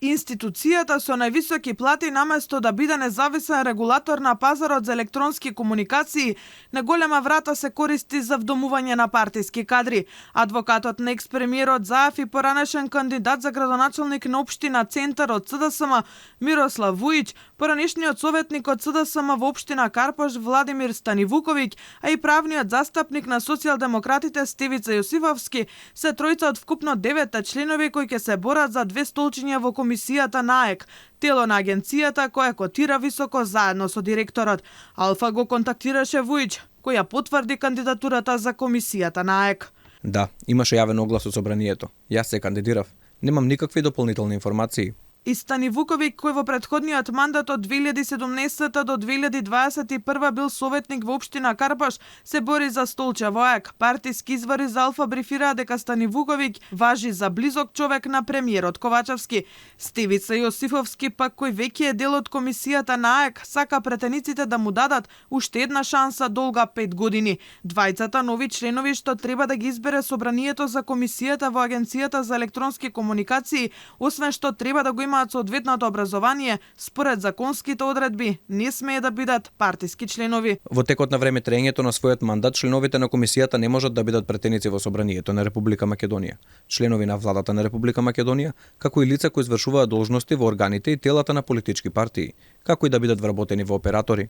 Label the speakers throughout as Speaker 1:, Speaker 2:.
Speaker 1: Институцијата со највисоки плати наместо да биде независен регулатор на пазарот за електронски комуникации, на голема врата се користи за вдомување на партиски кадри. Адвокатот на екс-премиерот Заев и поранешен кандидат за градоначалник на општина Центар од ЦДСМ Мирослав Вујич, поранешниот советник од ЦДСМ во општина Карпош Владимир Станивуковиќ, а и правниот застапник на социјалдемократите Стевица Јосифовски се тројца од вкупно 9 членови кои ќе се борат за 2 столчиња во комисијата на АЕК, тело на агенцијата која котира високо заедно со директорот. Алфа го контактираше Вујич, која потврди кандидатурата за комисијата на АЕК.
Speaker 2: Да, имаше јавен оглас од собранието. Јас се кандидирав. Немам никакви дополнителни информации.
Speaker 1: И Станивуковиќ, кој во претходниот мандат од 2017 до 2021 бил советник во општина Карпаш, се бори за столче во АЕК. Партиски извори за Алфа брифираа дека Станивуковиќ важи за близок човек на премиерот Ковачевски. Стевица Јосифовски пак, кој веќе е дел од комисијата на АЕК, сака претениците да му дадат уште една шанса долга 5 години. Двајцата нови членови што треба да ги избере собранието за комисијата во Агенцијата за електронски комуникации, освен што треба да го имаат соодветното образование, според законските одредби, не смее да бидат партиски членови.
Speaker 2: Во текот на време траењето на својот мандат, членовите на комисијата не можат да бидат претеници во собранието на Република Македонија, членови на владата на Република Македонија, како и лица кои извршуваат должности во органите и телата на политички партии, како и да бидат вработени во оператори.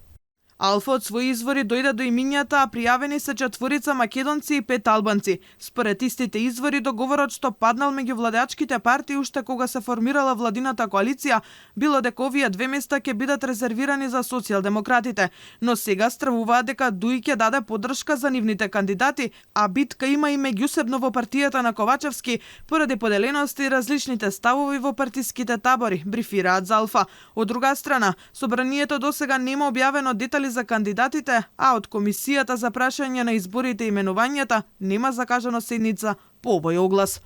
Speaker 1: Алфа од своји извори дојде до имињата, а пријавени се 4 македонци и 5 албанци. Според истите извори, договорот што паднал меѓу владеачките партии уште кога се формирала владината коалиција, било дека овие 2 места ќе бидат резервирани за социјалдемократите, но сега стравуваат дека ДУИ ќе даде поддршка за нивните кандидати, а битка има и меѓусебно во партијата на Ковачевски поради поделености и различните ставови во партиските табори, брифираат за Алфа. Од друга страна, собранието досега нема објавено детали за кандидатите, а од комисијата за прашање на изборите и именувањата нема закажано седница по овој оглас.